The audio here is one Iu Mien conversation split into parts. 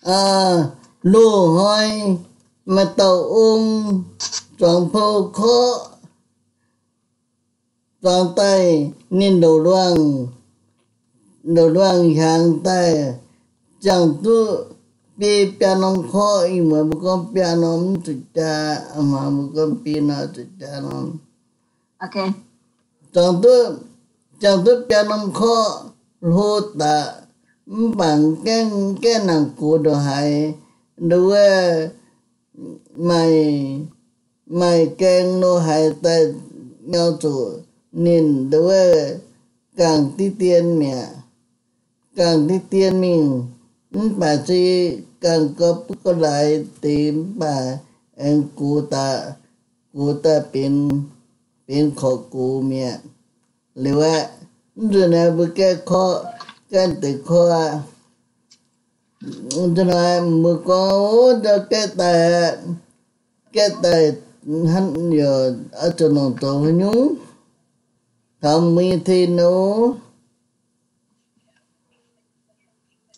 Loz-hnoi maaih dauh ong zuangx pou korqv, zuangx daaih ninh ndoqc luangh, ndoqc luangh hiaangx daaih, ziangh duqv biei biaa norm korqv. Ih muonz mbuo gorngv biaa norm mv zuqc jaa, a'hmuangx mbuo gorngv biei norm zuqc jaa norm. Zuangx duqv, ziangh duqv biaa norm korqv hlo daaih, mv baac gaengh, gaengh nangc gox ndongc haaix, nduov maaih, maaih gaeng lo haaix daaih nyau zuqc ninh nduov gangh diqv dien mi'aqv. Gangh diqv dien mingh, mv baac se gangh gau butv gau laaix deix mv baac aengx gox daaih, gox daaih benx, benx korqv gox mi'aqv. Liuz aeqv, mv nzunc naaiv mbuo gaeqv korqv, gaeqv deix korqv aqv. Nzunc naaiv mbuo gorngv, o, ndau gaeqv daaih, gaeqv daaih hnangv yaac oix zuqc longc zoux haaix nyungc? Taux mbuo nyei tin nor.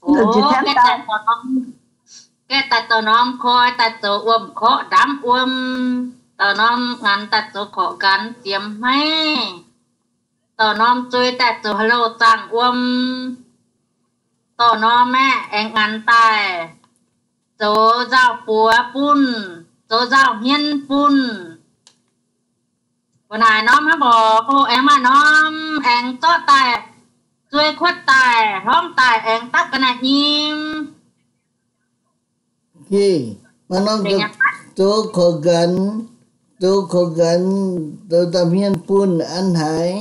Gaeqv daaih zoux norm koi, daaih zoux wuom-korqv ndamv wuom, dorh norm nganx daaih zoux korqv nqanx ziemx hmeiv, dorh norm zuei daaih zoux ha'louh zaangh wuom, dorh norm maeqv aengx nganx daaih zoux nzauh buoz bunh, zoux nzauh hmien bunh. Mbuo naaic norm hnangv mborqc, o, aengx maaih norm aengx zorqv daaih, zuei kuotv daaih, hlormv daaih aengx dapv ga'naaiv nyim. Maaih norm zoux korqv nqanx, zoux korqv nqanx, zoux nzauh hmien bunh an haaix?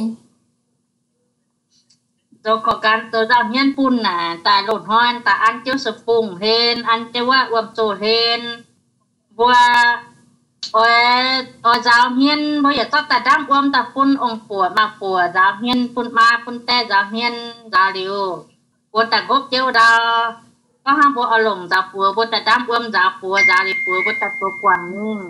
Zoux korqv nqanx zoux nzauh hmien bunh naaic, daaih loz-hnoi daaih an jienv sou-bungh hlen, an jienv wuov wuom-zoh hlen. Mbuo oix, oix nzaaux hmien, mbuo yaac zorqv daaih ndamv wuom daaih bun ong-buoc maa-buoc nzaaux hmien, bun maa bun die nzaaux hmien. Nzaaux liuz, mbuo daaih ngopv jienv wuov ndau. Gorngv hnangv mbuo oix longc nzaaux buoz, mbuo daaih ndamv wuom nzaaux buoz, nzaaux liuz buoz mbuo daaih zoux guangc mingh.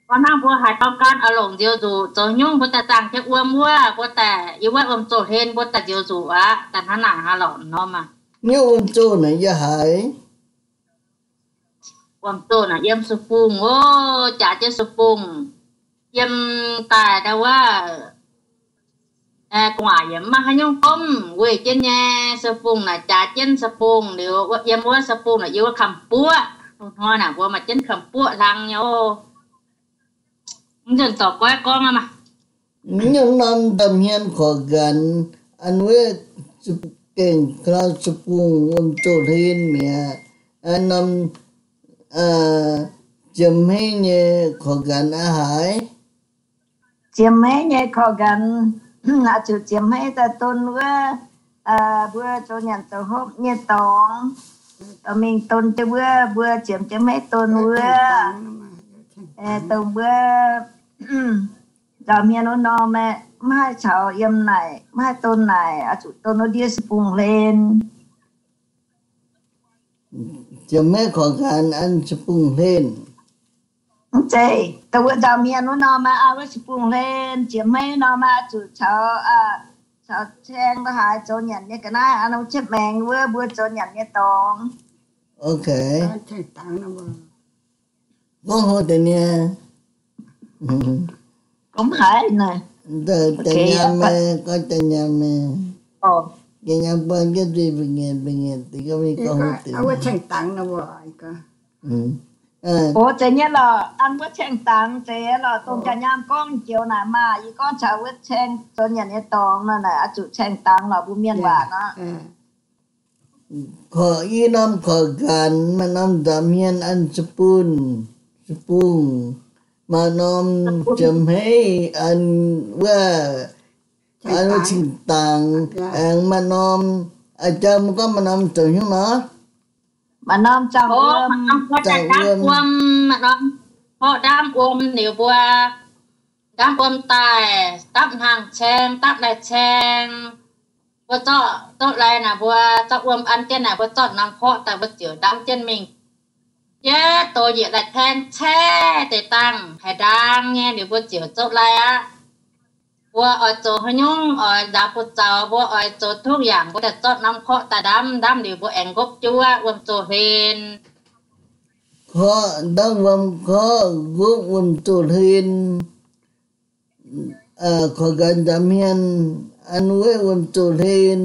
Gorngv hnangv mbuo haaix dauh gan oix longc nzioux nzuqc zoux nyungc, mbuo daaih zaangh jienv wuom wuov, mbuo daaih yiem wuov wuom-zoh hlen, mbuo daaih nzioux nzuqc aqv. Daaih hnangv naaic hnangv lorqc nor maah. Nyungc wuom-zoh naaic yiem haaix? Wuom-zoh naaic yiem sou-bungh oc, jaax jienv sou-bungh. Yiem daaih ndau wuov gu'nguaaic yaac mv maaih haaix nyungc domh, weih jienv nyei. Sou-bungh naaic jaax jienv sou-bungh liuz, yiem wuov sou-bungh naaic yiem wuov kamx-buoqv. Loz-hnoi naaic mbuo maaih jienv kamx-buoqv hlang nyei oc. Mv nzunc dorc goiv gorngv aqv maah. Nyungc norm nzauh hmien korqc nqanx, an wuov gengh ka'lauh sou-bungh wuom-zoh hlen mi'aqv. An norm ziemx hmeiv nyei korqc nqanx aqv haaix? Ziemx hmeiv nyei korqc nqanx, oix zuqc ziemx hmeiv daaih don wuov mbuo zoux nyanc zoux hopv nyei dorngx, dorh mingh don jienv wuov, mbuo ziemx jienv hmeiv don wuov, dongh mbuo nzauh hmien wuov norm aeqv, mv haih caux yiem naaic, mv haih don naaic, oix zuqc don wuov ndiev sou-bungh hlen. Ziemx hmeiv korqc nqanx an sou-bungh hlen. Mv zeiz, dongh wuov nzauh hmien wuov norm aqv, an wuov sou-bungh hlen. Ziemx hmeiv norm aqv, zuqc caux, caux caeng la'haaix zoux nyanc nyei ga'naaiv, an norm cietv maengx wuov mbuo zoux nyanc nyei dorngx. Ok. Gorngv hlo deix nie. Gorngv haiz naaic. Da'nyam, gorngv da'nyam, da'nyam buang jienv nzuih mbenc nyiec mbenc nyiec deix gorngv mingh gorngv hlo deix. O, zeiz nyei lorqc, an wuov caeng dangx zeiz lorqc, dongh jaa-nyam gorngv joux naaic maah, yie gorngv caux wuov caeng zoux nyanc nyei dorngx nor naaic, oix zuqc caeng dangx lorqc, mbuo mienh waac nor. Korqc i norm korqc nqanx, maaih norm nzauh hmien an sou-bungh, sou-bungh, maaih norm ziemx hmeiv an wuov, an wuov cing-dangx, aengx maaih norm, a'jang mv gorngv maaih norm zoux hnyouv nor. Maaih norm zaangh wuom, zaangh wuom, maaih norm horqc ndamv wuom liuz mbuo ndamv wuom daaih, dapv hnaangx caeng, dapv lai caeng. Mbuo zorqv, zorqv lai naaic, mbuo zorqv wuom an jienv naaic, mbuo zorqv norm horqc daaih, mbuo ziouc ndamv jienv mingh. Jiex doz njiec lai caeng caeqv deix dangh haaix ndaang nyei liuz, mbuo ziouc zouv lai aqv. Mbuo oix zoux haaix nyungc, oix nzaaux buoz zaux, mbuo oix zoux duqv yaac mbuo daaih zorqv norm korqv daaih ndamv, ndamv liuz mbuo aengx nqopv juov wuom-zoh hlen. Korqv, ndamv wuom korqv, nqopv wuom-zoh hlen. Korv nqan nzaaux hmien, an wuov wuom-zoh hlen.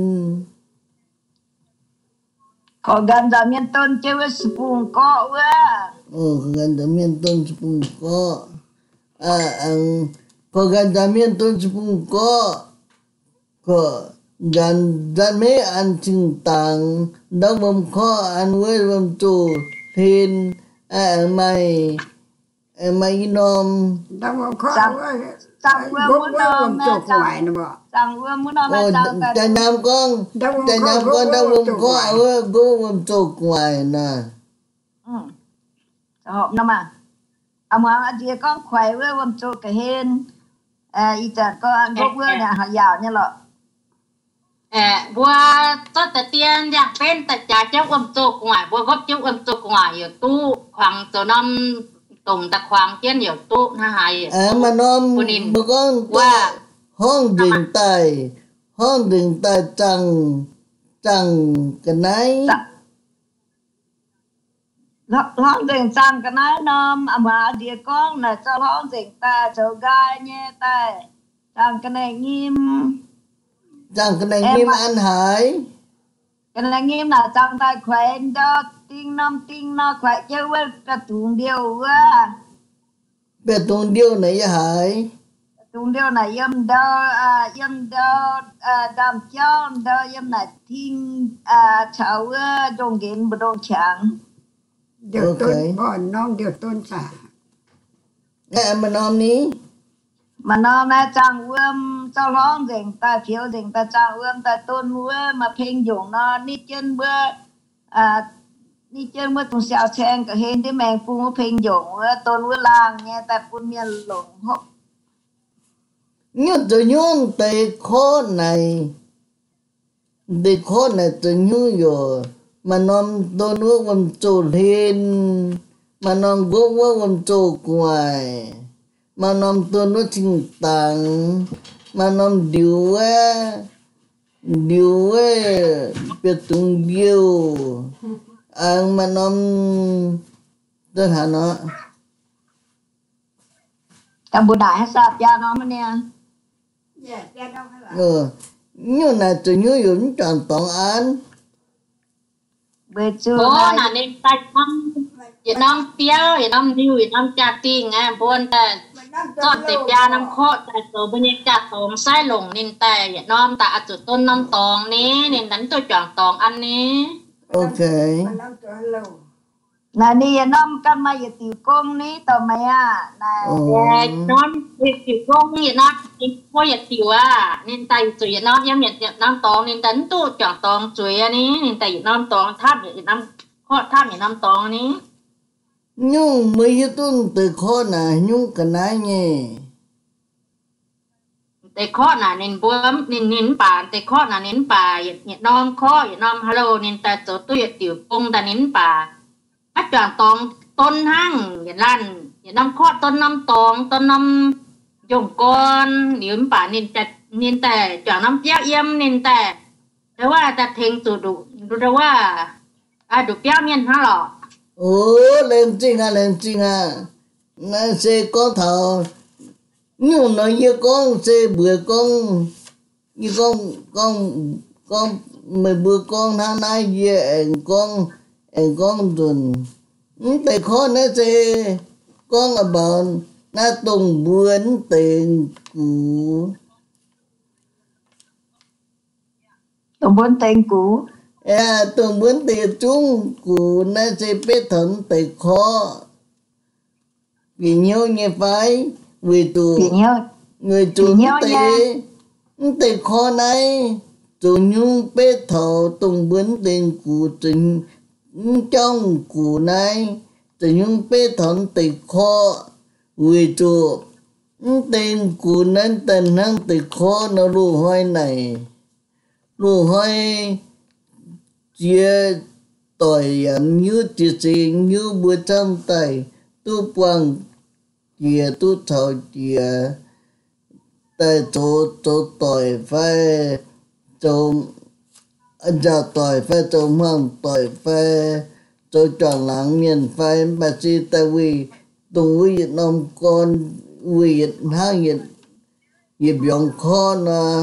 Korv nqan nzaaux hmien don jienv wuov spung-gorqv wuov. Korv nqan nzaaux hmien don spung-gorqv. Korv nqan nzaaux hmien don spung-gorqv. Korv nqan nzaaux hmeiv an cing-dangx, ndamv wuom korqv an wuov wuom-zoh hlen. Aengx maaih, maaih i norm. Daaih nyaam gorngv, daaih nyaam gorngv ndamv wuom korqv wuov nqopv wuom-zoh gu'nguaaic naaic. Ih zanc gorngv kuaix wuov wuom-zoh ga'hlen. Ih zanc gorngv nqopv wuov naaic haaix yaauc nyei lorqc. Mbuo zorqv deix dien ndiangx-benv daaih jaax jienv wuom-zoh gu'nguaaic, mbuo nqopv jienv wuom-zoh gu'nguaaic yaac duqv, kuangx zoux norm dongc daaih kuangx jienv yaac duqv hnangv haaix. Maaih norm mbuo gorngv wuov horngv nzengc daaih, horngv nzengc daaih zaangh, zaangh ga'naaiv. Hlorngv nzengc zaangh ga'naaiv norm, a'hmuangx ndiev gorngv naaic zorqv hlorngv nzengc daaih zoux nqaai nyei daaih zaangh ga'naaiv nyim. Zaangh ga'naaiv nyim an haaix? Ga'naaiv nyim naaic zaangh daaih kuaix ndau ding norm ding nor, kuaix jienv wuov biauv-dungz-ndiouh wuov. Biauv-dungz-ndiouh naaic yiem haaix? Biauv-dungz-ndiouh naaic yiem ndau, yiem ndau ndaamv-jauv ndau, yiem naaic ting caux wuov njongc nqenx mbu'ndongx qangx. Maaih norm ni? Maaih norm naaiv zaangh wuom, zorqv hlorngv nzengc daaih, fioux nzengc daaih zaangh wuom daaih don wuov maaih peng njongc nor, nitv jienv wuov, nitv jienv wuov dungx siaaux caeng ga'hlen ndiev maengx bung wuov peng njongc wuov, don wuov laangh nyei daaih bun mienh longc hopv. Nyungc zoux nyungc deix korqv naaic, deix korqv naaic zoux nyungc yaac maaih norm don wuov wuom-zoh hlen, maaih norm nqopv wuov wuom-zoh gu'nguaaic, maaih norm don wuov cing-dangx, maaih norm ndiux wuov, ndiux wuov biauv-dungz-ndiouh, aengx maaih norm don haaix nor. Mbuo naaic haaix saah biaa norm niaa? Nyungc naaic zoux nyungc yaac mv juangc dorngx an. Mbuo naaic ninh daaih yietc norm biauv, yietc norm ndiux, yietc norm jaa-dingh aqv. Mbuo daaih zorqv deix biaa norm korqv daaih zoux mbuo nyei jaa-dorngx saiv longc ninh daaih yietc norm daaih oix zuqc don norm dorngx ni, ninh daaih mv duqv juangc dorngx an ni. Naaic ninh yietc norm ganh maaih yietc diuc gong ni dorh meih aqv. Naaic yietc norm yietc diuc gong, yietc norm mbuo yietc diuc aqv. Ninh daaih zuqc yietc norm yiem yietc norm dorngx, ninh daaih mv duqv juangc dorngx zueiz ni, ninh daaih yietc norm dorngx tapv, yietc norm korqv tapv yietc norm dorngx ni. Nyungc meih hiuv duqv deix korqv naaic nyungc ga'naaiv nyei. Deix korqv naaic ninh mbuo, ninh, ninh mv baac deix korqv naaic ninh mv baac yietc norm korqv, yietc norm haaix louh ninh daaih zoux duqv yietc diuc gong daaih ninh mv baac maiv juangc dorngx don hnangv. Yietc laanh yietc norm korqv don norm dorngx, don norm njongc gorn liuz mv baac ninh daaih juangc norm biauv yiem ninh daaih, wuov daaih tengx zuqc nduqc, wuov, nduqc biauv mienh hnangv lorqc. O, laengz zingh aqv, laengz zingh aqv. Naaiv se gorngv taux nyungc nor yie gorngv se mbuox gorngv, yie gorngv, gorngv, gorngv meih mbuo gorngv hnangv naaiv yie aengx gorngv, aengx gorngv nzunc. Mv deix korqv naaiv se gorngv about naaiv dongh mbuo mv deix gux. Dongh mbuo mv deix gux. Dongh mbuo mv deix zungv gux naaiv se beiv taux mv deix korqv. Bieqc hnyouv nyei fai? Weic zuqc, weic zuqc mv deix, mv deix korqv naaiv zoux nyungc beiv taux dongh mbuo mv deix gux, mv jauv gux naaiv zoux nyungc beiv taux mv deix korqv. Weic zuqc mv deix gux naaiv daaih hnangv deix korqv nor loz-hnoi naaic, loz-hnoi ziex doic yaac mv hiuv, ziex seix mv hiuv, mbuo camv daaih duqv buangh jiex, duqv caux jiex. daaih zoux, zoux doic fai zoux nziaauc doic fai zoux hmuangv doic fai zoux juangc laangz mienh fai, mv baac se daaih weic dongh wuov yietc norm gorn, weic yietc hnangv yietc, yietc mbiorngz korv nor,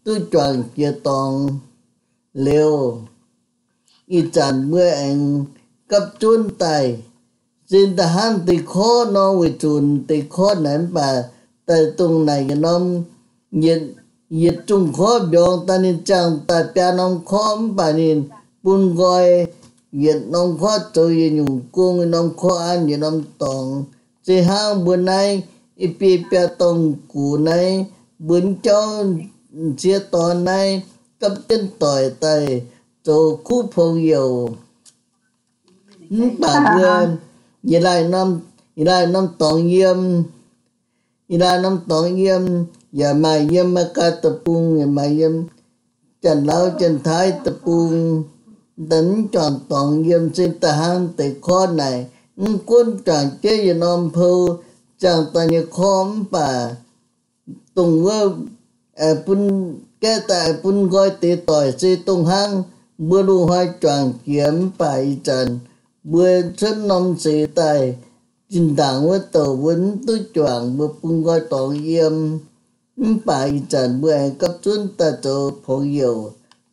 duqv juangc jiex dorngx liuz, ih zanc mbuo aengx gapv zunv daaih, se da'hnangv deix korv nor, weic zuqc deix korv naaic mv baac daaih dongh naaic yietc norm, yietc, yietc zungh korv mbiorngz daaih ninh ziangh daaih biaa norm korv mv baac ninh bun nqoi yietc norm korv zoux yietc nyungc gong, yietc norm korv an yietc norm dorngx. Se hnangv mbuo naaiv i biei biaa dorngh gux naaiv, mbuo m'jauv m'sieqv dorn naaiv gapv jienv doic daaih zoux kuv pong youc. Mv baac mbuo yietc laanh norm, yietc laanh norm dorngx yiem, yietc laanh norm dorngx yiem, yaac maaih yiem Meigaa deic-bung, yaac maaih yiem Janx-Lauv Janx-Taiv deic-bung, daaih mv juangc dorngx yiem se da'hnangv deix korv naaic, mv gunv juangc jienv yietc norm pou ziangh daaih nyei korv mv baac dongh wuov bun, gaeqv daaih bun nqoi deix doic se dongh hnangv mbuo loz-hnoi juangc jiex mv baac ih zanc mbuo cuotv norm seix daaih zinh ndaangc wuov douc mbuo mv duqv juangc, mbuo bun nqoi dorngx yiem. Mv baac ih zanc mbuo aengx gapv zunv daaih zoux pong youc,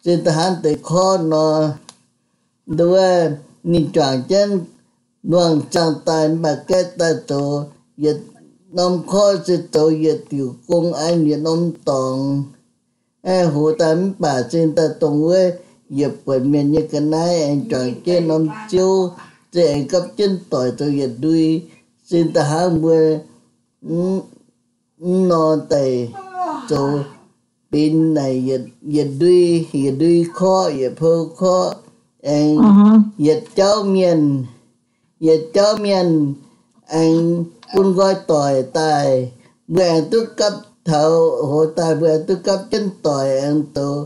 se da'hnangv deix korv nor, nduov ninh juangc jienv luangh ziangh daaih mv baac gaeqv daaih zoux yietc norm korv se zoux yietc diuc gong an yietc norm dorngx. Aeqv, hoz daaih mv baac se daaih dongh wuov yietc buonc mienh nyei ga'naaiv aengx juangc jienv norm ziouv, se aengx gapv jienv doic zoux yietc ndui, se da'hnangv mbuo mv nor daaih zoux benx naaic yietc ndui, yietc ndui korv, yietc pou korv, aengx yietc jauv mienh, yietc jauv mienh aengx bun nqoi doic daaih, mbuo aengx duqv gapv taux hoz daaih, mbuo aengx duqv gapv jienv doic aengx zoux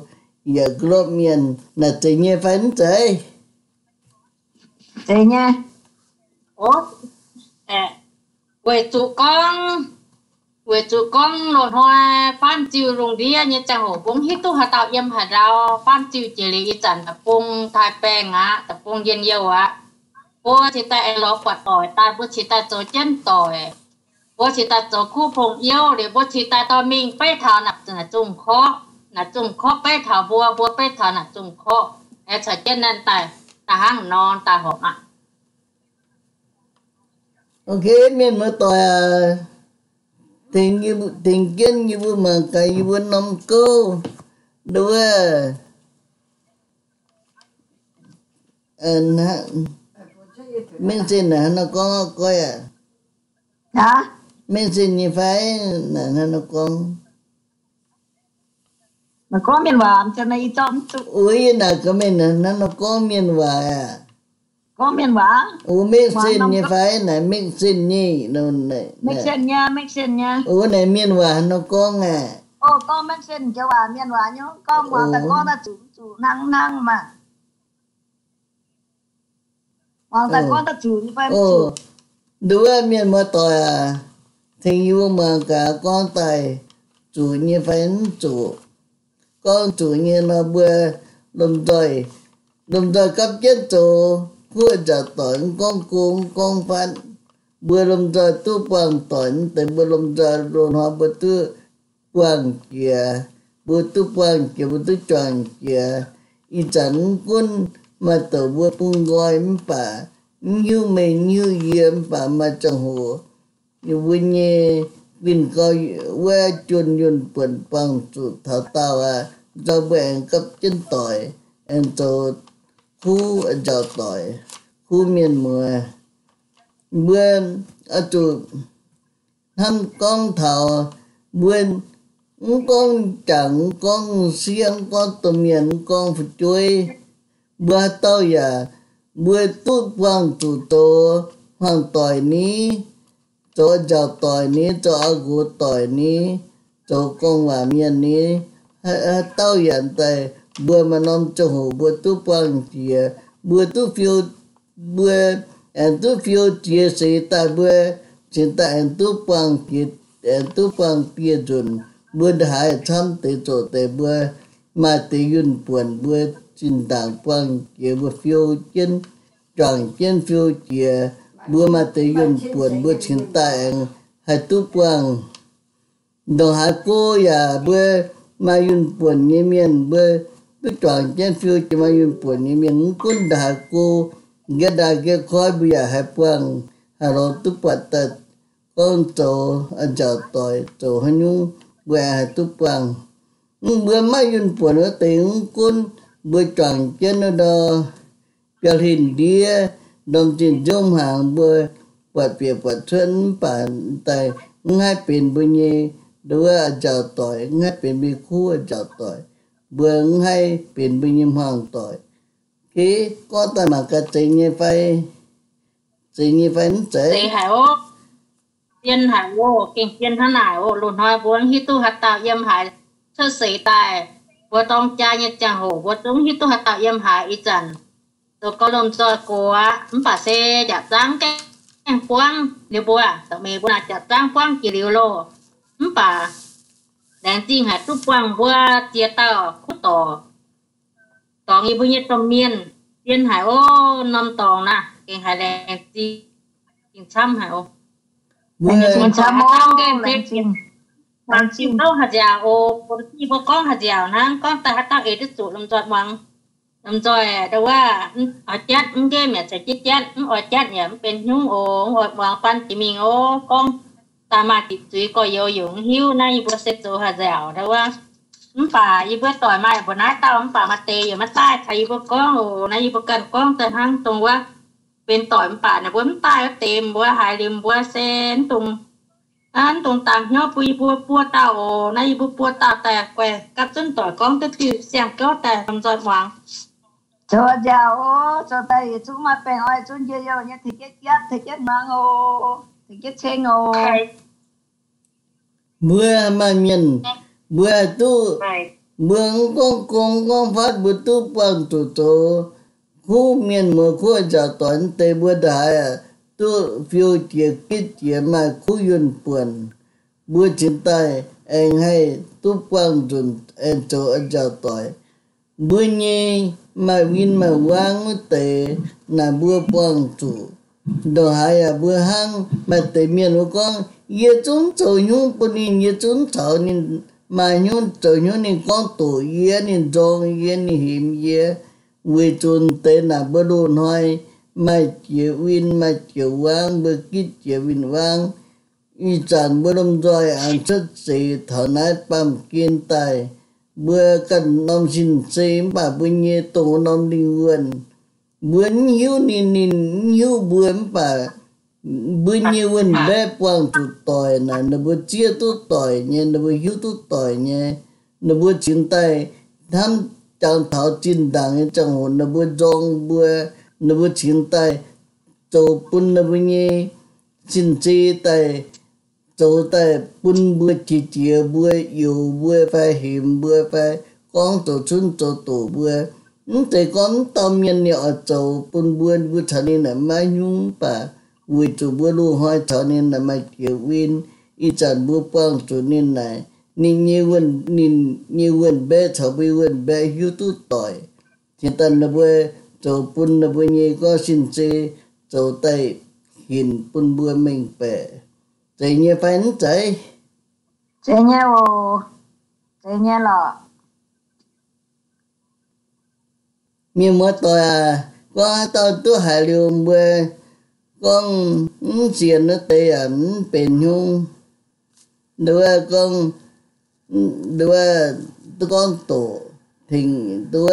yietc ga'lopv mienh. Naaic zeiz nyei fai mv zeiz? Zeiz nyei. Weic zuqc gorngv, weic zuqc gorngv loz-hnoi faanv ziuh lungh ndiev nyei ziangh hoc mbuo mv hiuv duqv haaix dauh yiem haaix ndau. Faanv ziuh jiex liuz ih zanc deic-bung taaih baengh aqv, deic-bung njien-youh aqv. Mbuo cingx daaih aengx lorz buatc doic daaih, mbuo cingx daaih zoux jienv doic. Mbuo cingx daaih zoux kuv pong youh liuz, mbuo cingx daaih dorh mingh beiv taux naaic zungh korv, naaic zungh korv beiv taux mbuo, mbuo beiv taux naaic zungh korv, aengx caux jienv naaiv daaih, daaih hnangv nor daaih horpc aqv. Ok, mienh muoz-doic aac, tengx jienv yie mbuo mangc gaax yie mbuo norm gouv, nduov, mengh zinh naaic hnangv nor gorngv goiv aac. Mengh zinh nyei fai naaic hnangv nor gorngv? Uix, yie naaic gaax meih hnangv nor gorngv mienh waac aac. Uix, mengh zinh nyei fai naaic, mengh zinh nyei. Uix, naaic mienh waac hnangv nor gorngv aac. Nduov mienh muoz-doic aac, tengx yie mbuo muangx gaax gorngv daaih zuqc nyei fai mv zuqc. Gorngv zuqc nyei nor mbuo lomh nzoih, lomh nzoih gapv jienv zoux, kuv nziaauc doic, mv gorngv go mv gorngv fatv, mbuo lomh nzoih duqv buangh doic. Mv deix mbuo lomh nzoih loz-hnoi mbuo duqv buangh jiex, mbuo duqv buangh jiex, mbuo duqv juangc jiex. Ih zanc mv gunv maaih douc mbuo bun nqoi mv baac mv hiuv meih hiuv yie mv baac maaih ziangh hoc yie mbuo nyei win gau wuov juonh yunh buonc buangh zuqc taux daauh aqv. Nzorng mbuo aengx gapv jienv doic, aengx zoux kuv nziaauc doic, kuv mienh muoz. Mbuo oix zuqc hnamv gorngv taux mbuo mv gorngv jangc, mv gorngv sieqv, mv gorngv domh mienh, mv gorngv fu'jueiv, mbuo haaix dauh yaac mbuo duqv buangh zuqc zoux hmuangv doic ni, zoux nziaauc doic ni, zoux auv nqox doic ni, zoux gorngv waac mienh ni, haaix dauh yaac daaih mbuo maaih norm ziangh hoc mbuo duqv buangh jiex, mbuo duqv fiou, mbuo aengx duqv fiou jiex seix daaih mbuo cingx daaih aengx duqv buangh jiex, aengx duqv buangh dieh nzunc. Mbuo ndongc haaix camv deix zoqc deix mbuo maaih deix yunh buonc mbuo zinh ndaangc buangh jiex mbuo fiou jienv, juangc jienv fiou jiex. Mbuo maaih deix yunh buonc mbuo cingx daaih aengx haih duqv buangh. Ndongc haaix go yaac mbuo maaih yunh buonc nyei mienh mbuo duqv juangc jienv fiou jiex maaih yunh buonc nyei mienh mv gunv ndongc haaix go, nqaeqv ndaaih nqaeqv koiv mbuo yaac haih buangh, haih lorz duqv buatc daaih gorngv zoux a'nziaauc doic zoux haaix nyungc mbuo aengx haih duqv buangh. Mv mbuo maiv yunh buonc wuov deix mv gunv mbuo juangc jienv wuov ndau biauv hlen ndiev, ndorm zinh nziouv hnaangx mbuo buatc bieqc buatc cuotv mv baac daaih mv haih benx mbuo nyei nduov a'nziaauc doic, mv haih benx mbuo nyei kuv a'nziaauc doic, mbuo mv haih benx mbuo nyei hmuangx doic. Gorngv daaih mangc gaax zeiz nyei fai, zeiz nyei fai mv zeiz? Zeiz haic oc. Zien haic oc. Gengh zien hnangv naaic oc. Loz-hnoi mbuo mv hiuv duqv haaix dauh yiem haaix cuotv seix daaih. Mbuo dorng jaa nyei ziangh hoc mbuo zungv hiuv duqv haaix dauh yiem haaix. Ih zanc zoux gauh lomh nzoih gox aqv, mv baac se jaax zaangv gaengh buangv liuz mbuo, da'meix mbuo naaic jaax zaangv buangv jiex liuz loh. Mv baac laengz zingh haic duqv buangh mbuo ziex dauh kuv dorc, dorngx yie mbuo nyei domh mienh. Zien haic oc. Norm dorngx naaic gengh haiz laengz zingh camv haic oc. Mbuo gorngv haaix nziaauc oc, bun yie mbuo gorngv haaix nziaauc hnangv, gorngv daaih haaix dauh eix duqv zuqc lomh nzoih muangx. Lomh nzoih ndau wuov, oix jatv mv nqemh yaac caux jienv jatv, mv oix jatv yaac mv benx hnyungv oc. Mv oix muangx baan jiex mingh oc. Gorngv daaih maaih diqc zuiz gorx-youz yaac mv hiuv naaiv yie mbuo se zoux haaix nziaauc ndau wuov. Mv baac yie mbuo doic maaih mbuo naaiv dauh, mv baac maaih deix yaac maiv daaih caux yie mbuo gorngv oc. Naaiv yie mbuo ganh gorngv daaih hnangv dongh wuov benx doic mv baac ninh mbuo mv daaih wuov deix, mbuo haiz liuz mbuo se mv dungx, mv dungx dangx hnyouv bun yie mbuo buo dauh oc. Naaiv yie mbuo buo dauh daaih guaih gapv zunv doic gorngv duqv diuh siang-gouv daaih lomh nzoih muangx. Zoux nziaauc oc. Zoux daaih yietc zungv maaih baengh orn zunv njien-youh nyei, tengx jienv jatv, tengx jienv muangx oc, tengx jienv ceng oc. Mbuo maaih mienh, mbuo duqv, mbuo mv gorngv gong gorngv fatv, mbuo duqv buangh zuqc zoux kuv mienh muoz kuv nziaauc doic deix, mbuo ndaaix duqv fiou jiex gitv jiex maaih kuv yunh buonc, mbuo cingx daaih aengx haih duqv buangh nzunc aengx zoux nziaauc doic. Mbuo nyei maaih win maaih wangv wuov deix naaic mbuo buangh zuqc. Ndongc haaix yaac mbuo hnangv maaih deix mienh wuov gorngv, yie zungv zoux hnyouv bun ninh, yie zungv caux ninh maaih hnyouv zoux hnyouv, ninh gorngv doqc yie, ninh nzorng yie, ninh hemx yie. Weic zuqc deix naaic mbuo loz-hnoi maaih jiex win maaih jiex wangv, mbuo gitv jiex win-wangv. Ih zanc mbuo lomh nzoih aengx cuotv seix taux naaiv baamh gen daaih, mbuo ganh norm sin-sei mv baac mbuo nyei dongh norm lingh wuonh, mbuo mv hiuv ninh, ninh mv hiuv mbuo mv baac mbuo nyei wuonh mbaeqv buangh zuqc doic naaic, ninh mbuo zieqv duqv doic nyei, ninh mbuo hiuv duqv doic nyei, ninh mbuo cingx daaih hnamv jangx taux zinh ndaangc nyei ziangh hoc ninh mbuo nzorng mbuo, ninh mbuo cingx daaih zoux bun ninh mbuo nyei sin-zei daaih zoux daaih bun mbuo qiex jiez, mbuo youx mbuo fai hemx mbuo fai gorngv zoux cunv zoux doqc mbuo. Mv zeiz gorngv mv dauh mienh ninh oix zoux bun mbuo, mbuo caux ninh naaic maiv hnyungv, mv baac weic zuqc mbuo loz-hnoi caux ninh naaic maaih jiex win. Ih zanc mbuo buangh zuqc ninh naaic, ninh nyei wuonh, ninh nyei wuonh mbaeqv caux mbuo wuonh mbaeqv hiuv duqv doic. Cingx daaih ninh mbuo zoux bun ninh mbuo nyei gorngv sin-zei zoux daaih hinc bun mbuo mengh baeqc. Zeiz nyei fai mv zeiz? Zeiz nyei oc. Zeiz nyei lorqc. Mienh muoz-doic aac, gorngv haaix dauh duqv haiz liuz mbuo gorngv mv sienx wuov deix yaac mv benx hnyouv. Nduov gorngv, nduov, duqv gorngv doqc, tengx nduov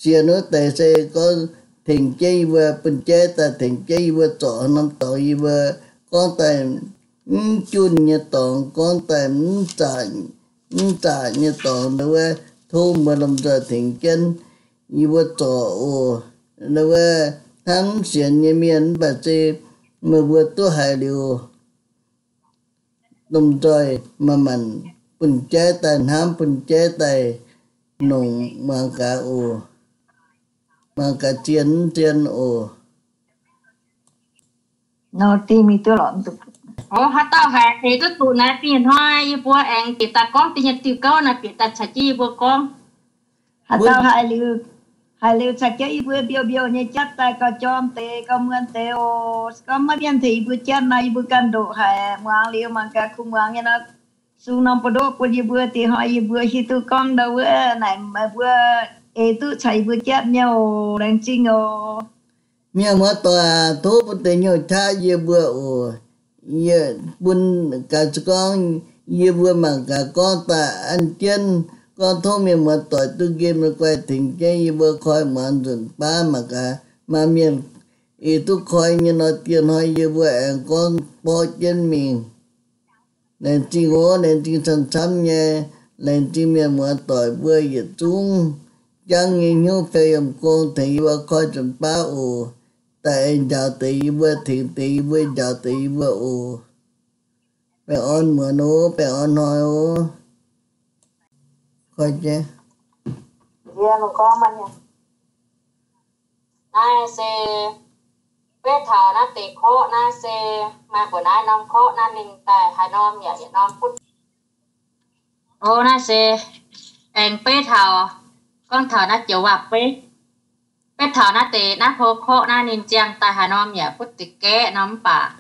sienx wuov deix se gorngv tengx jienv yie mbuo bun jaiv daaih, tengx jienv yie mbuo zorc norm dorngx yie mbuo gorngv daaih mv junh nyei dorngx, gorngv daaih mv zaqc nyei dorngx, nduov tov mbuo lomh nzoih tengx jienv yie mbuo zorc oc. Nduov hnangv mv sienx nyei mienh mv baac se meih mbuo duqv haiz liuz, lomh nzoih manc-manc bun jaiv daaih hnamv, bun jaiv daaih nongc muangx gaax oc. Muangx gaax zien mv zien oc. Nor dingh mingh duqv lorqc. Ov, haaix dauh haiz eix duqv zuqc naaiv fih hnoi yie mbuo aengx bieqc daaih gorngv da'nyeic diuh gouv naaiv, bieqc daaih caux jienv yie mbuo gorngv. Haaix dauh haiz liuz, haiz liuz caux jienv yie mbuo mbiouh mbiouh nyei jatv daaih gauh jorm deix gauh muonz deix oc. Se gorngv maiv mienh tengx yie mbuo jatv nor, yie mbuo ganh ndoqc haic, muangx liuz mangc gaax kuh muangx nyei nor, sung norm buoz-ndoqv bun yie mbuo, dingc hnoi yie mbuo hiuv duqv gorngv ndau wuov naaic meih mbuo eix duqv caux yie mbuo jatv nyei oc. Laengz zingh oc. Mienh muoz-doic, tov bun deix nyouh qaqv yie mbuo oc. Yie bun gaax se gorngv yie mbuo mangc gaax gorngv daaih an jienv gorngv tov mienh muoz-doic duqv nqemh guai tengx jienv yie mbuo koi muangx nzunc baav mangc gaax maaih mienh eix duqv koi nyei nor, dieh hnoi yie mbuo aengx gorngv borqv jienv mingh. Laengz zingh oc, laengz zingh camv-camv nyei, laengz zingh mienh muoz-doic mbuo yietc zungv jangv nyei hnyouv fai yiem gong tengx yie mbuo koi nzunc baav oc. Daaih aengx njaaux deix yie mbuo, tengx deix yie mbuo, njaaux deix yie mbuo oc. Baengh orn muonz oc, baengh orn hnoi oc. Koi jienv. Naaiv se beiv taux naaiv deix korqv naaiv se maaih mbuoqc naaiv norm korqv naaiv ninh daaih haaix norm yaac yietc norm butv. O, naaiv se aengx beiv taux, gorngv taux naaiv joux waac-beiv. Beiv taux naaiv deix naaiv pou korqv naaiv ninh ziangh daaih haaix norm yaac butv deix gaeqv norm mv baac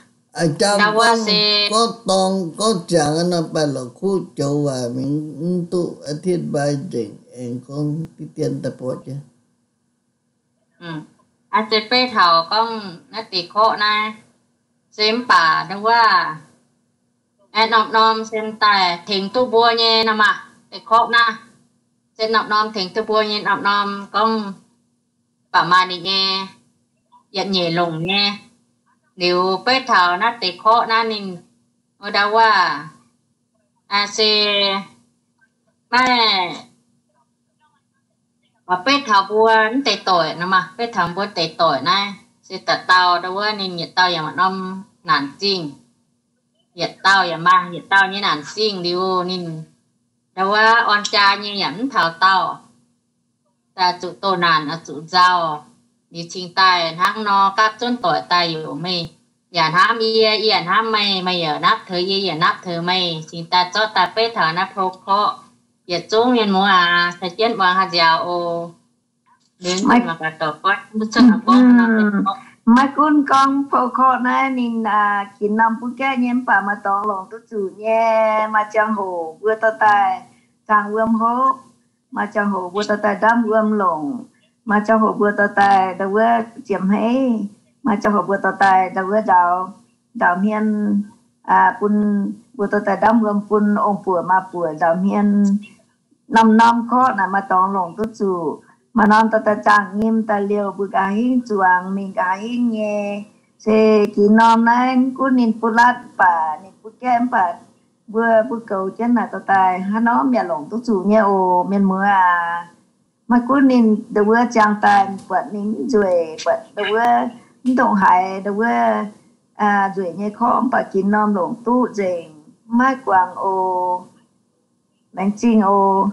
ndau wuov se gorngv dorng gorngv ziangx nor, baac la'kuqv joux waac mingh mv duqv อธิบาย nzengc, aengx gorngv diqv dien daaih borqv jienv. Aa, se beiv taux gorngv naaiv deix korqv naaiv, se mv baac ndau wuov, norm-norm se daaih tengx duqv mbuo nyei nor maah, deix korqv naaiv, se norm-norm tengx duqv mbuo nyei norm-norm gorngv, baac maaih ninh nyei yietc nyeic longc nyei. Liuz beiv taux naaiv deix korqv naaiv ninh, ndau wuov, se maiv, beiv taux mbuo mv deix doic nor maah, beiv taux mbuo deix doic naaiv se dauh dauh ndau wuov ninh yietc dauh yaac maaih norm naanc zingh, yietc dauh yaac maaih yietc dauh nyei naanc zingh liuz ninh ndau wuov orn jaa nyei yaac mv taux daauh, daaih zuqc doh naanc zuqc nzauh. Liuz cingx daaih hnangv nor gapv zunv doic daaih yaac meih yaac hnamv yie, yie yaac hnamv meih, meih yaac napv teux yie, yie yaac napv teux meih. Cingx daaih zorqv daaih beiv taux naaiv pou korqv, yietc zungv mienh muoz aac, caux jienv muangx haaix nziaaux oc. Maiv gunv gorngv pou korqv naaiv ninh ginx norm butv gaeqv nyei mv baac maaih dorngx longc duqv zuqc nyei. Maaih ziangh hoc mbuo dorh daaih zaangh wuom hopv, maaih ziangh hoc mbuo dorh daaih ndamv wuom longc, maaih ziangh hoc mbuo dorh daaih ndau wuov ziepc hmeiv, maaih ziangh hoc mbuo dorh daaih ndau wuov nzaaux, nzaaux hmien, bun, mbuo dorh daaih ndamv wuom bun ong-buoc maa-buoc nzaaux hmien. Norm-norm korqv naaic maaih dorngx longc duqv zuqc. Maaih norm dorh daaih zaangh nyim daaih liouh mbuo nqa'haav hingv zuangx mingh nqa'haav hingv nyei. Se ginx norm naaiv gunv ninh butv latv mv baac ninh butv gaeqv mv baac mbuo butv goux jienv naaic dorh daaih haaix norm yaac longc duqv zuqc nyei oc, mienh muoz aac. Maiv gunv ninh ndau wuov ziangh daaih buatc ninh mv nzueic, buatc ndau wuov mv ndongc haaix ndau wuov nzueic nyei korqv mv baac ginx norm longc duqv nzengc, maiv guangc oc. Laengz zingh oc.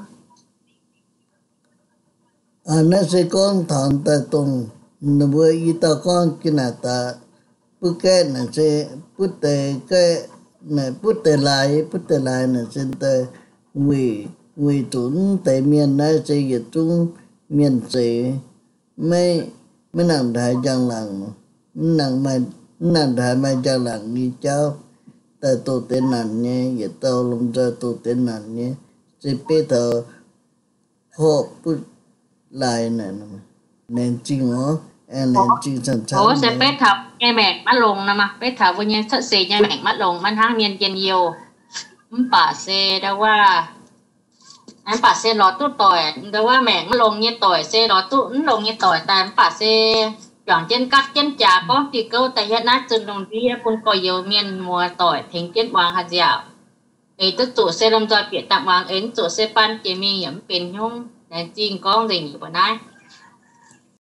Naaiv se gorngv taux daaih dongh ninh mbuo i dauh gorngv jiex naaic daaih, butv gaeqv naaic se butv deix gaeqv, butv deix laaix, butv deix laaix naaic se daaih weic, weic zuqc mv deix mienh naaiv se yietc zungv mienh zeiz, maiv, maiv nangc ndaaix njang-laangc, mv nangc ndaaix maaih njang-laangc nyei jauv, daaih doh deix naanc nyei, yietc dauh lomh nzoih doh deix naanc nyei, se beiv taux korqv butv laaix naaic, laengz zingh oc, aengx laengz zingh camv-camv. Se beiv taux nyei maengc maiv longx nor maah, beiv taux mbuo nyei cuotv seix nyei maengc maiv longx, maiv hnangv mienh njien-youh. Mv baac se ndau wuov, mv baac se lorz duqv doic, ndau wuov maengc maiv longx nyei doic se lorz duqv mv longx nyei doic daaih, mv baac se juangc jienv gapv jienv jaax gorngv diuh gouv daaih hietv naaiv zunh lungh ndiev bun gorx-youz mienh muoz doic tengx jienv muangx haaix nziaauc. Eix duqv zuqc se lomh nzoih bieqc daaih muangx, eix mv zuqc se baan jiex mingh yaac mv benx hnyouv. Laengz zingh gorngv nzengc nyei mbuo naaiv.